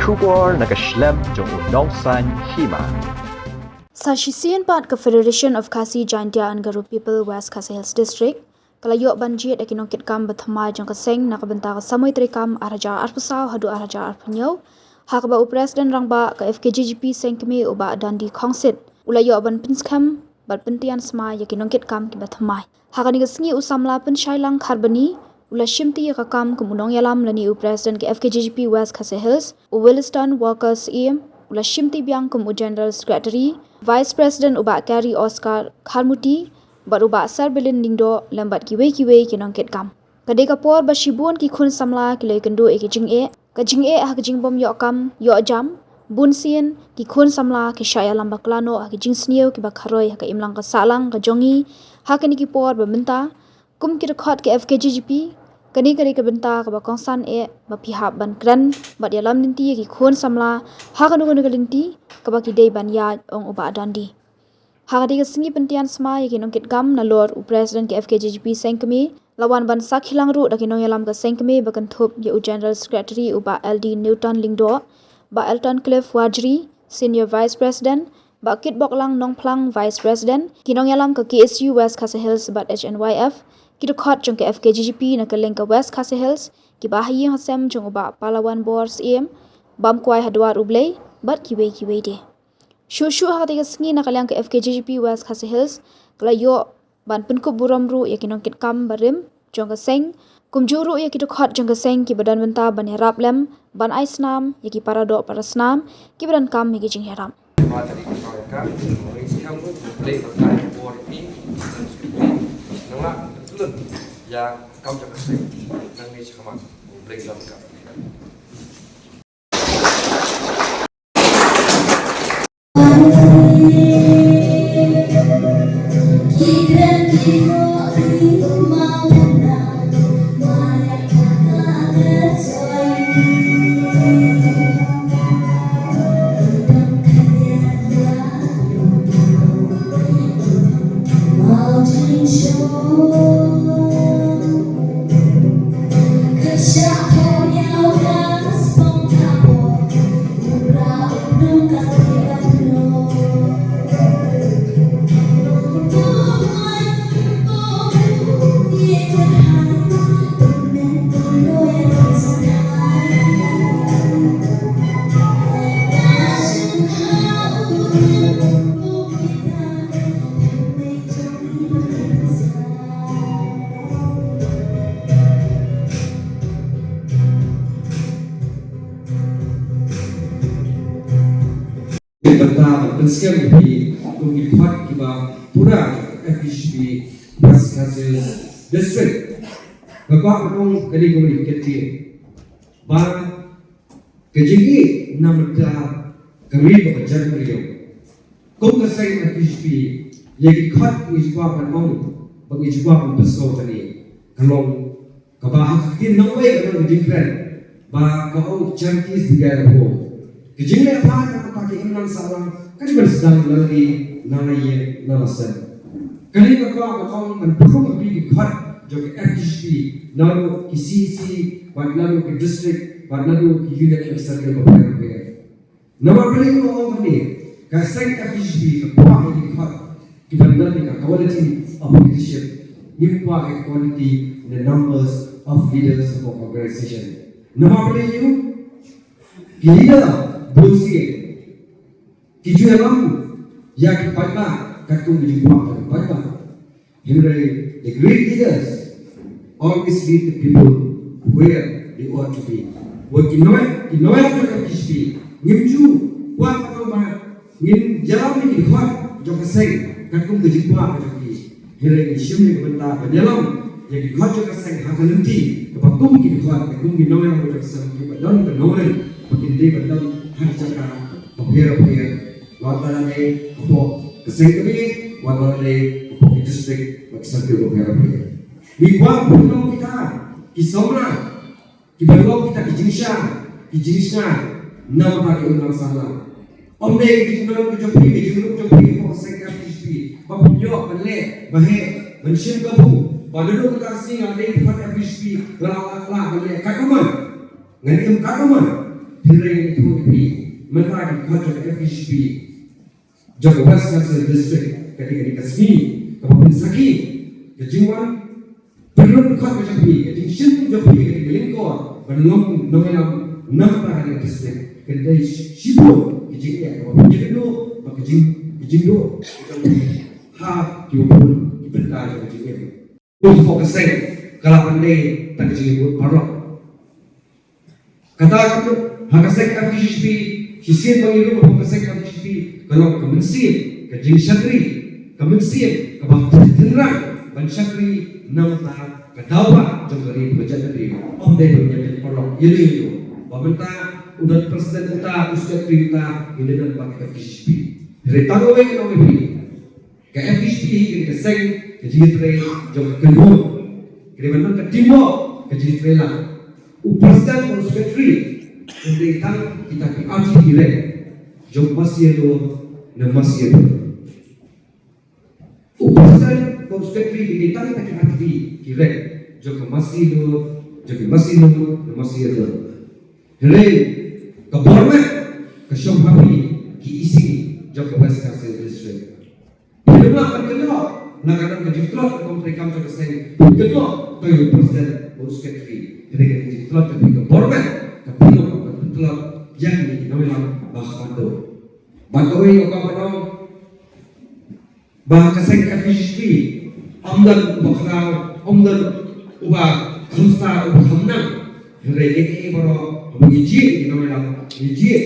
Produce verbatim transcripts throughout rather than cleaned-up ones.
Khubor na ka shlem jong u Nongsaiñ Hima. Sa shisien pat ka Federation of Khasi Jaintia and Garo People West Khasi Hills District ka la ïoh ban jied ïa ki nongkitkam ba thymmai jong ka seng na ka bynta ka samoi treikam ar hajar arphew saw haduh ar hajar arphew hynñiew, ha kaba u President Rangbah ka F K J G P Seng Kmie u Bah Dandi Khongsit u la ïoh ban pynskhem bad pyntian smai ïa ki nongkitkam kiba thymmai. Ha kane ka sngi u samla Pynshailang Kharbani u la shimti ïa ka kam kum u nongïalam lane u President ka F K J G P West Khasi Hills, u Williston Walker Syiem u la shimti biang kum u General Secretary, Vice President u Bah Carey Oscar Kharmuti bad u Bah Sarbilin Lyngdoh lem bad kiwei kiwei ki nongkitkam. Ka dei ka por ba shibun ki khun samla ki la ïakynduh ïa ki jingeh, ka jingeh ha ka jingbym ïoh kam ïoh jam. Bun sien ki khun samla ki shah ïalam bakla noh ha ki jingsniew kiba kharoi ha ka imlang ka sahlang ka jong ngi ha kine ki por ba mynta. Kum ki dkhot ka F K J G P, kane ka dei ka bynta kaba kongsan eh ba phi hap ban kren bad ïalam lynti ïa ki khun samla ha kano kano ka lynti kaba ki dei ban ïaid, ong u Bah Dandi. Ha katei ka sngi pyntian smai ïa ki nongkitkam, nalor u President ka F K J G P Seng Kmie la wan ban sakhi lang ruh da ki nongïalam ka Seng Kmie ba kynthup ïa u General Secretary u Bah L D Newton Lyngdoh, Bah Elton Cliff Warjri, Senior Vice President, Bah Kitboklang Nongphlang Vice President, ki nongïalam ka K S U West Khasi Hills bad H N Y F, ki dkhot jong ka F K J G P na kylleng ka West Khasi Hills, kiba ha ïing ha sem jong u Bah Palawan Bor Syiem, bam kwai ha dwar U Blei bad kiwei kiwei de. Shuh shuh ha katei ka sngi na ka liang ka F K J G P West Khasi Hills ka la ïoh ban pynkup burom ruh ïa ki nongkitkam barim jong ka seng, kumjuh ruh ïa ki dkhot jong ka seng kiba don bynta ban ïarap lem ban ai snam ïa ki paradoh parasnam kiba donkam ïa ki jingïarap. Bynta ban pynskhem ïa phi kum ki dkhot kiba pura F K J G P West Khasi Hills District. Nga kwah ban ong kane ka mut ka ktien ba ka jingïeit na bynta ka ri bad ka jaitbynriew. Kum ka seng F K J G P, ïa ki dkhot ngi ju kwah ban ong bad ngi ju kwah ban pynskhem kane ka long kaba ha ka ktien nongwei ka don ka jingkren ba ka ong charities begin at home. Ka jingleh bha na ka bynta ka imlang sahlang ka dei ban sdang na la ïing, na la ïing, na la sem. Kane ka kwah ka ong ban pynrung ha phi ki dkhot jong ka F K J P, naduh ki C E C bad naduh ki district bad naduh ki unit ka circle bapher bapher. Namar balei nga ong kane, ka seng F K J P ka kwah ïa ki dkhot kiba don ïa ka quality of leadership. Ngim kwah ïa ka quality in the numbers of leaders of organization. Namar balei ïa u, ki leader bun sien ki ju ïalam ïa ki paidbah katkum ki jingkwah jong ki paidbah. Hynrei the great leaders always lead the people where they ought to be. Wat ki nongwei, ki nongwei jong ka F K J P, ngim ju kwah ka ba ngin ïalam ïa ki dkhot jong ka seng katkum ka jingkwah ka jong ki. Hynrei ngin shim ïa ka bynta ban ïalam ïa ki dkhot jong ka seng ha ka lynti kaba kum ki dkhot, kaba kum ki nongwei jong ka seng kiba don ka nongrim ba kin dei ban don ha ki jaka bapher bapher. Wat la dei hapoh ka seng kmie, wat la dei hapoh ki district bad ki circle bapher bapher. Ngi kwah ban long kita ki samla kiba long kita ki jingshisha, ki jingshngaiñ na bynta ka imlang sahlang. Ym dei ka jingdon ka jong phi, ka jingdon ka jong phi hapoh ka seng F K J P ba phin ïoh ban leh ba heh, ban shim kabu, ba naduh kata ka sngi nga dei ka F K J P, la la la ban leh katno man. Ngan im katno man. Hynrei ngi ïathuh ïa phi, mynta ki khot jong ka F K J G P jong ka West Khasi Hills District ka dei ka sngi kaba pynsakhi ka jingwan pynrung khot ka jong phi, ka jingshim jong phi ka dei ka lyngkor ban long nongïalam namar ka dei ka district. Ka dei shibun ki jingeh kaba phi ïakynduh bad ka jing, ka jingduh ka jong phi ha kiba bun ki bynta jong ka jingeh. Hapoh ka seng ka la ban dei tang ka jingïabud paralok. Kata ka mut ha ka seng F K J G P, shisien ba ngi rung hapoh ka seng F K J G P, ka long ka mynsiem ka jingshakri, ka mynsiem kaba tynrang ban shakri namar ka daw ba jong ka ri bad ka jaitbynriew. Ym dei ban ïa paralok ïa lei ïa ba mynta u don president uta, u secretary uta, ngi don bad ka F K J G P. Hynrei tang kawei ngi ong ïa phi, ka F K J G P hi ka dei ka seng ka jingïatrei jong ka kynhun. Ka dei ban long ka teamwork ka jingïatrei lang. U president bad u secretary ka dei tang kita ki R T D rek jong masi ïalor ne masi ïador. U president bad u secretary ka dei tang kita ki R T D ki rek jong ka masi ïalor, jong ki masi ïalor ne masi ïador. Hynrei ka bor met ka shong ha phi ki E C jong ka West Khasi Hills District. Phi ym lah ban kynnoh na ka don ka jingtlot ka kong treikam jong ka seng, phi kynnoh ka ïa u president bad u secretary. Hynrei ka jingtlot ka phi ka bor met ka phi long ka pyntlot ïa kine ki nongïalam ba khadduh. Bad kawei ka ba don ba ka seng F K J G P ym don uba khraw, ym don uba kham star, uba kham nang. Hynrei ngi baroh haba ngi jied ïa ki nongïalam ngi jied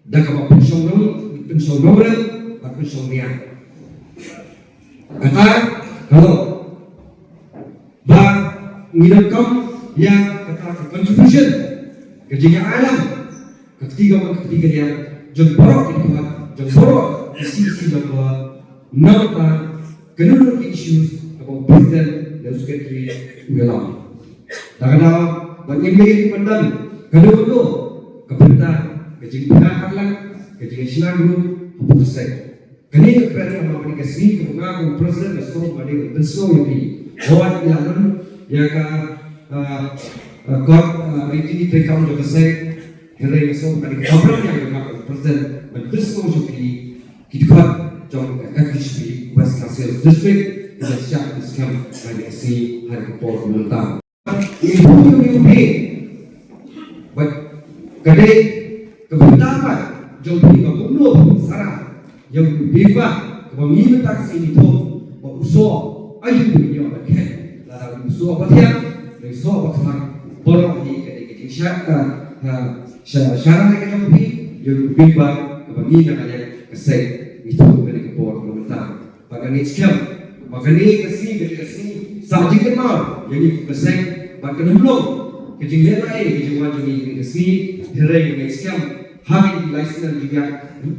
da kaba pynshong nong, pynshong nongrim bad pynshong nia. Kata ka long ba ngi donkam ïa kata ka contribution, ka jingïalam, ka kti kamon ka kti kadiang jong baroh ki dkhot, jong baroh ki C C jong ka, namar kano kano ki issues kaba u president ne u secretary u ïalam. Da kata ba ngim leh ban don kano kano ka bynta ka jingpynïaid lang, ka jingshna ruh hapoh ka seng. Kane ka kren ha kane ka sngi kaba nga kum u president nga sngewbha ban pynsngew ïa phi. Hooid, ngi la don ïa ka, ah, ah, kot, ah, riti treikam jong ka seng. Hynrei nga sngewbha ban ïa ka president ban pynsngew ïa phi ki dkhot jong ka F K J G P West Khasi Hills District, ki la shah ki skhem ban ïa ka sngi ha ka por mynta. Ngi pynïoh ïa u Blei. Bad ka dei ka bynta pat jong phi ba kumno phi sara ïa u Blei ba kaba ngi mynta ka sngi ngi thoh ba u soh aïu ba ngi ïoh ban khet. Lada u soh ba thiang, u soh ba khlaiñ, baroh hi ka dei ka jingshah, ka, ka, sha, sha ka jong phi ïa u Blei ba kaba ngi na ka liang ka seng ngi thoh ka dei ka por ka mynta. Ba ka ngeit skhem ba kane ka sngi ka dei ka sngi sah jingkynmaw ïa ngi kum ka seng, ba kan ym long ka jingleh lai ka jingwan jong ngi ïa kane ka sngi. Hynrei ka ngeit skhem ha kine ki lai snem jingïaid,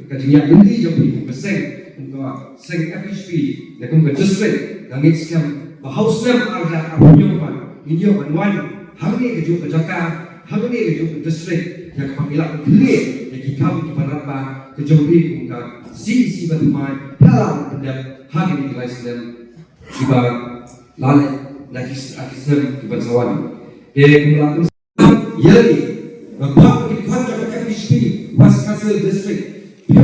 ka jingïaid lynti jong ngi kum ka seng, kum ka seng F K J P ne kum ka district, ka ngeit skhem ba ha u snem ar hajar arphew hynñiew pat ngin ïoh ban wan hangne ka juh ka jaka, hangne ka juh ka district, ïa kaba ngi lah ban pynleit ïa ki kam kiba radbah ka jong ngi kum ka C E C ba thymmai, ba la pyndep ha kine ki lai snem kiba la leit na ki s-, ki snem kiban sa wan. Te kumba la pynshai ïa ngi, nga kwah ba ki dkhot jong ka F K J P West Khasi Hills District, phi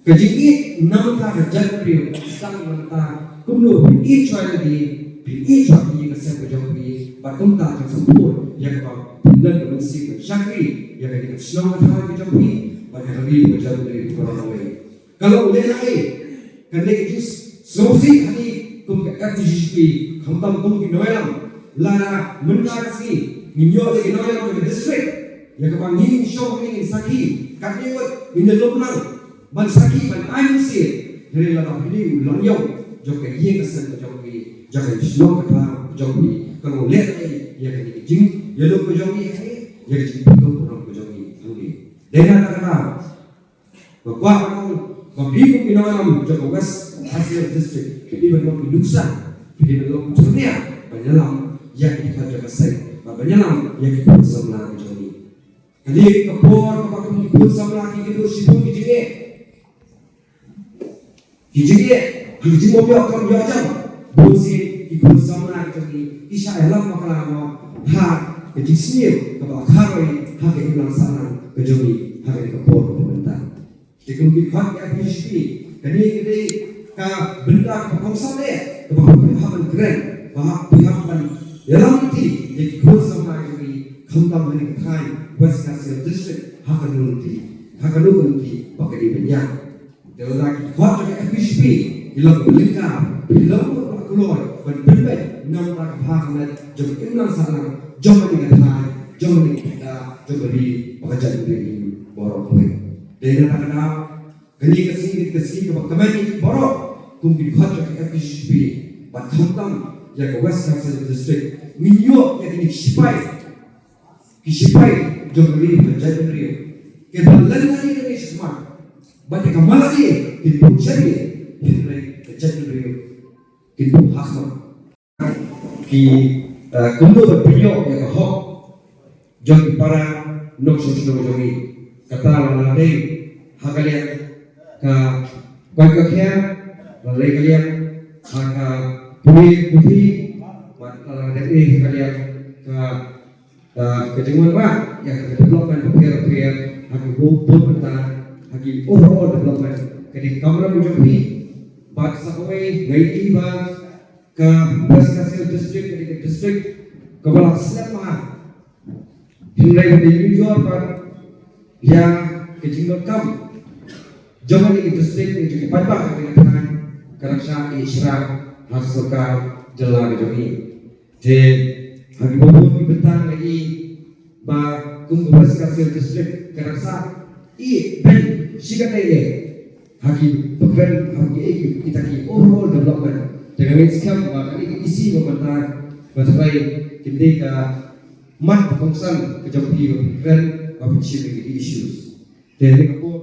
Ka jingïeit na ka bynta ka jaitbynriew, tang na ka bynta kumno phin ïeit shuwa ïa lade, phin ïeit shuwa ïa ka sem ka jong phi, bad kumta kan sa pynlong ïa kaba phin don ka mynsiem ban shakri ïa kane ka shnong ka thaw ka jong phi, bad ïa ka ri ka jaitbynriew baroh kawei. Ka long lehnohei, ka long ka jingsngewsih ha ngi kum ka F K J G P, khamtam kum ki nongïalam. Lada mynta ka sngi ngin ïoh ïa ki nongïalam jong ka district, ïa kaba ngin shong, ngin sakhi, katne wat ngin ïalum lang ban sakhi, ban ai mynsiem. Hynrei lada phi dei u langïong jong ka ïing ka sem ka jong phi, jong ka shnong ka thaw ka jong phi, ka long lehnohei ïa kane ka jingïalum ka jong ngi ha ngi, ïa ka jingpynlong pynlong ka jong ngi ha ngi. Dei na kata ka daw, nga kwah ban ong ba phi kum ki nongïalam jong ka West Khasi Hills District, phi dei ban long ki nuksa, phi dei ban long ki turnia ban ïalam ïa ki dkhot jong ka seng, ban ïalam ïa ki khun samla ka jong ngi. Kane ka por kaba kum ki khun samla ki kynduh shibun ki jingeh. Ki jingeh, ki jingbym ïoh kam ïoh jam. Bun sien ki khun samla ki jong ngi ki shah ïalam bakla noh ha ka jingsniew kaba kharoi ha ka imlang sahlang ka jong ngi ha kane ka por kaba mynta. Te kum ki khot ka F K J G P, kane ka dei ka bynta kaba kongsan eh kaba phi hap ban kren, ba phi hap ban ïalam lynti ïa ki khun samla jong ngi, khamtam ha kane ka thaiñ West Khasi Hills District, ha kano lynti, ha kano ka lynti ba ka dei ban ïaid. Te lada ki khot jong ka F K J G P ki long ba lyngkar, ki long ba kloi ban pynbeit na ka bynta ka bha ka met jong ka imlang sahlang jong kane ka thaiñ, jong kane ka bynta, jong ka ri bad ka jaitbynriew baroh kawei. Te na kata ka daw, kane ka sngi ka sngi kaba kmen ïa ngi baroh kum ki khot jong ka F K J G P, bad khamtam ïa ka West Khasi Hills District, ngin ïoh ïa kine ki shipai, ki shipai jong ka ri bad ka jaitbynriew, kiba len lade lade shisha, bad ïa ka man lade kin buh sha ri, hynrei ka jaitbynriew kin buh ha khmat. Ki, eh, kumno ban pynïoh ïa ka hok jong ki para nongshong shnong jong ngi. Kata la dei ha ka liang ka koit ka khiah, la dei ka liang ha ka pule puthi, bad la dei ha ka liang ka, eh, ka jingwanrah ïa ka development bapher bapher ha ki bun bun bynta, ha ki overall development, ka dei ka kamram jong phi. Bad sa kawei, nga ïohi ba ka West Khasi Hills District ka dei ka district kaba la slem bha. Hynrei ba dei ngi ïoh pat ïa ka jingdonkam jong kane ka district, jong ki paidbah jong kane ka thaiñ, ka nang shah ïeh shrang ha ka sorkar jylla ka jong ngi. Te ha ki bun bun ki bynta nga ïohi ba kum ka West Khasi Hills District ka nang shah ïeh beiñ shi katta ïa ha ki ba kren ha ki, ki, kita ki overall development. Te nga ngeit skhem ba kane ka E C ba mynta ba trai kin dei ka mat ba kongsan ka jong phi ba phi kren ba phi shim ïa ki issues. Te ha kane ka por